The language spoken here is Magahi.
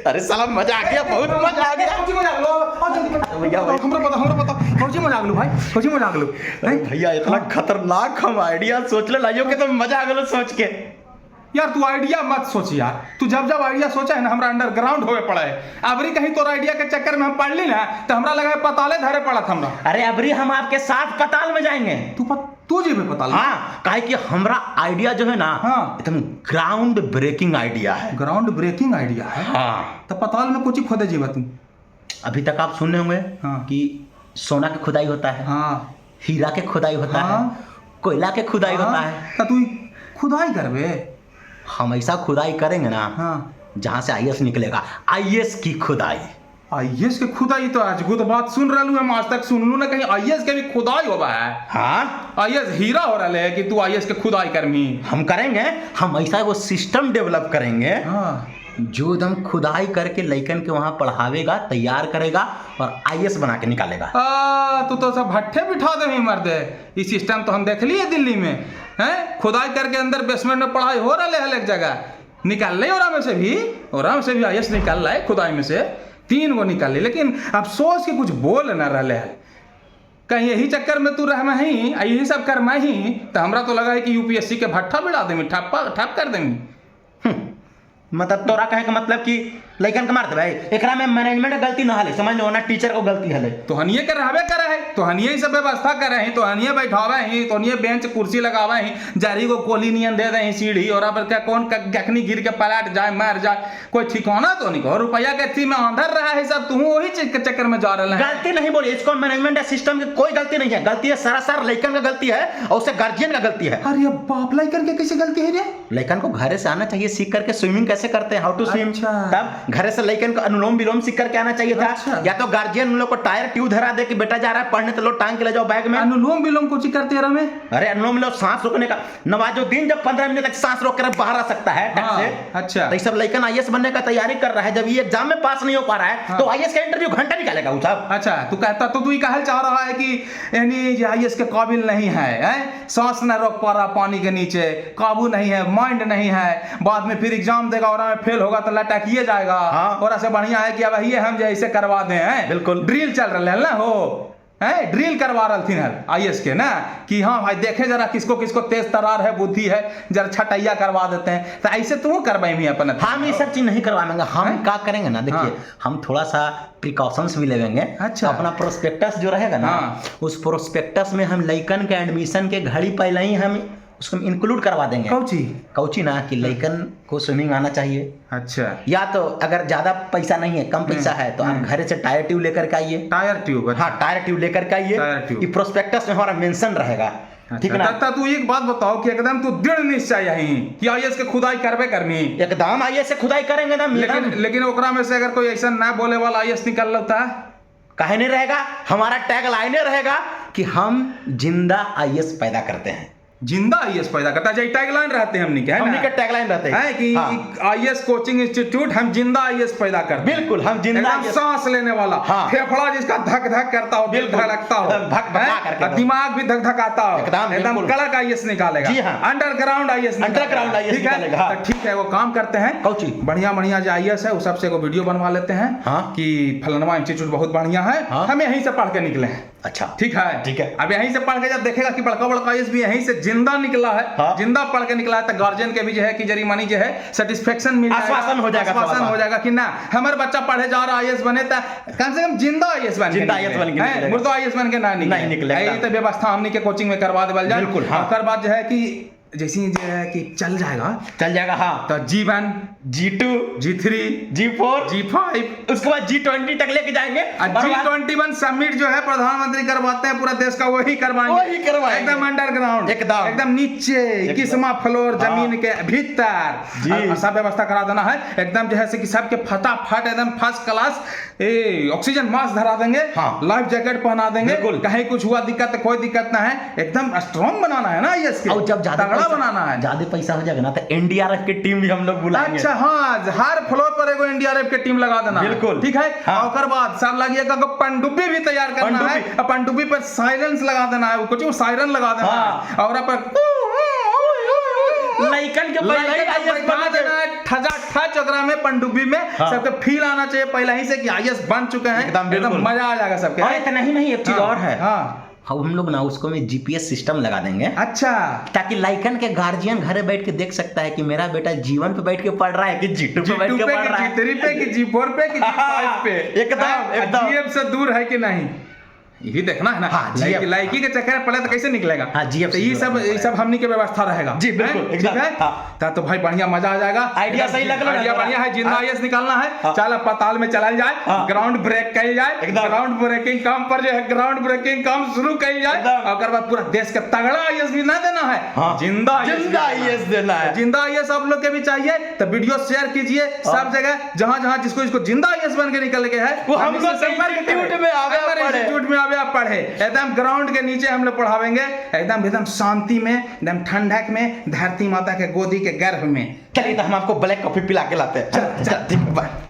अरे साला मजा आ गया, बहुत मजा आ गया। कौची मजा आ गेलो? आ जल्दी बता। भैया, भैया। हमरा बता, हमरा बता, कौची मजा आ गेलो भाई, कौची मजा आ गेलो? अरे भैया, इतना खतरनाक हम आइडिया सोच ले लाइयो के तो मजा आ गेलो सोच के। यार तू आइडिया मत सोच यार, तू जब जब आइडिया सोचा है ना हमरा अंडरग्राउंड होवे पड़ा है। अबरी कहीं तोरा आइडिया के चक्कर में हम पढ़ ली ना तो हमरा लगा है पताले धरे पड़ा हमरा। अरे अबरी हम आपके साथ पताल में जाएंगे। तू जेबे पताल में? हाँ, काहे कि हमरा आइडिया जो है ना, हाँ। एकदम ग्राउंड ब्रेकिंग आइडिया है। ग्राउंड ब्रेकिंग आइडिया है? हाँ। तो पताल में कुछ खोदे जेबा तू? अभी तक आप सुने होंगे हाँ। कि सोना के खुदाई होता है, हाँ। हीरा के खुदाई होता है, हाँ। कोयला के खुदाई होता हाँ। है। तो तू खुदाई करबे? हम ऐसा खुदाई करेंगे ना, हाँ। जहाँ से आईएएस निकलेगा, आईएएस की खुदाई। आईएएस के खुदाई तो आज तो बात सुन रहा हूँ हम, आज तक सुनलू ना कहीं आईएएस के भी खुदाई होबा है। हाँ। आईएएस हीरा हो रहा है कि तू आईएएस के खुदाई करमी? हम करेंगे, हम ऐसा वो सिस्टम डेवलप करेंगे, हाँ। जो एकदम खुदाई करके लइकन के वहाँ पढ़ावेगा, तैयार करेगा और आईएएस बना के निकालेगा। तू तो सब भट्ठे बिठा दे मर्दे। ई सिस्टम तो हम देख लिए दिल्ली में हैं, खुदाई करके अंदर बेसमेंट में पढ़ाई हो रहा है, एक जगह निकाल ले, और में से भी, और में से भी आईएएस निकाल रहा है खुदाई में से, 3 गो निकाल ले। लेकिन अब सोच के कुछ बोल ना रहा है, कहीं यही चक्कर में तू रहना ही यही सब करना ही तो हमरा तो लगा है कि यूपीएससी के भट्ठा बिड़ा देमी, ठप कर देमी। मतलब तोरा कहे के मतलब कि लइकन के मार दे भाई, एकरा में मैनेजमेंट के गलती ना हले, समझ लो ना टीचर को गलती हले। तो हनिए के रहबे करे है, तो हनिए ही सब व्यवस्था करे है, तो हनिए बैठावे ही, तो हनिए बेंच कुर्सी लगावे ही, जारी को कोली नियन दे दे सीढ़ी, और अब क्या कौन गखनी गिर के पलट जाए मर जाए, कोई ठिकाना तो नहीं। और रुपया के थी में अंदर रहा है सब, तू वही चीज के चक्कर में जा रहा है। गलती नहीं बोली इसको, मैनेजमेंट या सिस्टम की कोई गलती नहीं है, गलती है सरासर लइकन का गलती है और उससे गार्जियन का गलती है। अरे बाप, लइकन के कैसे गलती है रे? लइकन को घरे से आना चाहिए सीख करके स्विमिंग कैसे करते हैं, how to swim. अच्छा। तब घरे से लइकन को अनुलोम विलोम सीख करके आना चाहिए था। अच्छा। या तो गार्जियन उन लोग को टायर ट्यूब धरा दे कि बेटा जा रहा है पढ़ने तो लो टांग के ले जाओ बैग में। अनुलोम विलोम कुछ करते रहे में? अरे अनुलोम विलोम सांस रोकने का, नवाजुद्दीन जब 15 मिनट तक सांस रोक कर बाहर आ सकता है टक हाँ, से। अच्छा। तो ये सब लइकन आईएएस बनने का तैयारी कर रहा है, जब ये एग्जाम में पास नहीं हो पा रहा है, हाँ। तो आईएएस का इंटरव्यू घंटा निकालेगा वो साहब। अच्छा, तू कहता तो तू ये कहल चाह रहा है कि यानी आईएएस के काबिल नहीं है, हैं? सांस न रोक पा रहा पानी के नीचे, काबू नहीं है, माइंड नहीं है, बाद में फिर एग्जाम देगा और फेल होगा तो लटकिए जाएगा। हाँ। और ऐसे बढ़िया है कि अब ये हम जैसे करवा दें, हैं? बिल्कुल। ड्रिल चल रहा है ना हो, हैं? ड्रिल करवा रहा थी आईएएस के ना कि हाँ भाई देखे जरा किसको किसको तेज तरार है, बुद्धि है, जरा छटैया करवा देते हैं। तो ऐसे तू करवाई अपन? हम ये सब चीज नहीं करवाएंगे। हम क्या करेंगे ना, देखिए, हाँ। हम थोड़ा सा प्रिकॉशंस भी लेवेंगे। अच्छा। अपना प्रोस्पेक्टस जो रहेगा ना, हाँ। उस प्रोस्पेक्टस में हम लइकन के एडमिशन के घड़ी पहले ही हम उसको इंक्लूड करवा देंगे। कौची? कौची ना कि लइकन को स्विमिंग आना चाहिए। अच्छा। या तो अगर ज्यादा पैसा नहीं है, कम पैसा है, तो आप घर से टायर ट्यूब लेकर के आइए। Tyre tube? हाँ, टायर ट्यूब लेकर के आइए। Tyre tube. ये प्रोस्पेक्टस में हमारा मेंशन रहेगा, ठीक ना? अच्छा, तू एक बात बताओ कि एकदम तू दृढ़ निश्चय यही कि आईएएस के खुदाई करबे करनी? एकदम आईएएस से खुदाई करेंगे ना। लेकिन लेकिन ओकरा में से अगर कोई ऐसा ना बोले वाला आईएएस निकल लेता है? काहे नहीं रहेगा, हमारा टैग लाइने रहेगा कि हम जिंदा आईएएस पैदा करते हैं। जिंदा आईएएस पैदा करता है, टैगलाइन रहते हैं हमनी के, है ना? हमनी के टैगलाइन रहते हैं। है कि हाँ। आईएएस कोचिंग इंस्टीट्यूट, हम जिंदा आईएएस पैदा करते हैं। बिल्कुल, हम जिंदा एकदम IAS सांस लेने वाला, हाँ। फेफड़ा जिसका धक धक करता हो, दिल बिल्कुल। धड़कता हो, एकदम भक भका हैं? करके। और दिमाग भी धक धकाता हो, एकदम, एकदम बिल्कुल। कड़क आईएएस निकालेगा। जी हाँ। अंडरग्राउंड आईएएस निकालेगा। अंडरग्राउंड आईएएस ठीक है? निकालेगा, हाँ। तो ठीक है, वो काम करते हैं। कौची? बढ़िया बढ़िया जो आईएएस है उस सबसे एगो वीडियो बनवा लेते हैं, हाँ। कि फलनवा इंस्टीट्यूट बहुत बढ़िया है, हाँ। हम यहीं से पढ़ के निकले हैं। अच्छा। ठीक है, ठीक है। अब यहीं से पढ़ के जब देखेगा कि बड़का बड़का आईएएस भी यहीं से जिंदा निकला है, हाँ। जिंदा पढ़ के निकला है, तो गार्जियन के भी जो है कि जरी मनी जो है सेटिस्फेक्शन मिल जाएगा। आश्वासन हो जाएगा थोड़ा आश्वासन सा। हो जाएगा कि ना हमारे बच्चा पढ़े जा रहा आईएएस बने तो कम से कम जिंदा आईएएस बन के जिंदा निकले। आईएएस बन के हैं? निकलेगा। मुर्दा आईएएस बन के ना निकले। नहीं निकलेगा। यही तो व्यवस्था हमनी के कोचिंग में करवा देवल जाए। बिल्कुल, हाँ। ओकर बाद जो है कि जैसे जो है कि चल जाएगा, चल जाएगा, हाँ। तो G1, G2, G3, G4, G5, उसके बाद G20 तक लेके जाएंगे। और G21 summit जो है प्रधानमंत्री करवाते हैं पूरा देश का, वही करवाएंगे, वही करवाएंगे। एकदम अंडरग्राउंड, एकदम। एकदम नीचे 21वां फ्लोर, हाँ। जमीन के भीतर जी। और सब व्यवस्था करा देना है एकदम, जो है से कि सबके फटाफट एकदम first class A oxygen mask धरा देंगे, हाँ। लाइफ जैकेट पहना देंगे, बिल्कुल। कहीं कुछ हुआ दिक्कत तो कोई दिक्कत ना है, एकदम स्ट्रांग बनाना है ना इसके, और जब ज्यादा तगड़ा बनाना है, ज्यादा पैसा हो जाएगा ना तो एनडीआरएफ की टीम भी हम लोग बुलाएंगे। अच्छा हाँ, हर फ्लोर पर एगो एनडीआरएफ के टीम लगा देना। बिल्कुल। ठीक है। हाँ। और ओकर बाद सब लगिएगा को पनडुब्बी भी तैयार करना है, पनडुब्बी। और पनडुब्बी पर सायरन लगा देना है, कुछ सायरन लगा देना हाँ। है, और पर लइकन के पहले ही लइकन के IAS बैठा बना देना है ठजा ठच ओकरा में पनडुब्बी में। हाँ। सबके फील आना चाहिए पहले ही से कि आईएएस बन चुके हैं। एकदम बिल्कुल। मजा आ जाएगा सबके। और इतना ही नहीं, एक चीज हाँ, और है। हाँ। हम लोग ना उसको में जीपीएस सिस्टम लगा देंगे। अच्छा। ताकि लाइकन के गार्जियन घरे बैठ के देख सकता है कि मेरा बेटा जीवन पे बैठ के पढ़ रहा है कि जी2 पे जी बैठ टू के पे पढ़ कि रहा जी है। थ्री पे कि जी 4 पे कि जी 5 पे। एकदम, हाँ, एकदम। जीएफ से दूर है कि नहीं, ये भी देखना है ना। हाँ, लाइकी GF लाइकी के चक्कर में पड़े तो कैसे निकलेगा? हाँ, GF तो ये से सब दूर ये सब हमनी के व्यवस्था रहेगा। जी, बिल्कुल, हैं? एकदम, ठीक है। हाँ। ता तो भाई बढ़िया मजा आ जाएगा। आइडिया सही लगलो ना आइडिया तोरा? बढ़िया है। जिंदा हाँ। आईएएस निकालना है। हाँ। चल अब पाताल में चलाल जाए। हाँ। ग्राउंड ब्रेक कल जाए। एकदम। ग्राउंड ब्रेकिंग काम पर जो है ग्राउंड ब्रेकिंग काम शुरू कल जाए। एकदम। और बाद पूरा देश के तगड़ा आईएएस भी ना देना है। हाँ। जिंदा IAS जिंदा आईएएस देना है। जिंदा आईएएस आप लोग के भी चाहिए तो वीडियो शेयर कीजिए सब जगह, जहां जहां जिसको जिसको जिंदा आईएएस बन के निकल के है वो हम इससे लोग संपर्क इंस्टीट्यूट करें। में आवे हमारे पढ़े। इंस्टीट्यूट में आवे आप पढ़े। एकदम ग्राउंड के नीचे हम लोग पढ़ावेंगे, एकदम एकदम शांति में, एकदम ठंडक में, धरती माता के गोदी के गर्भ में। चलिए तो हम आपको ब्लैक कॉफी पिला के लाते हैं। चल चल ठीक है, बाय।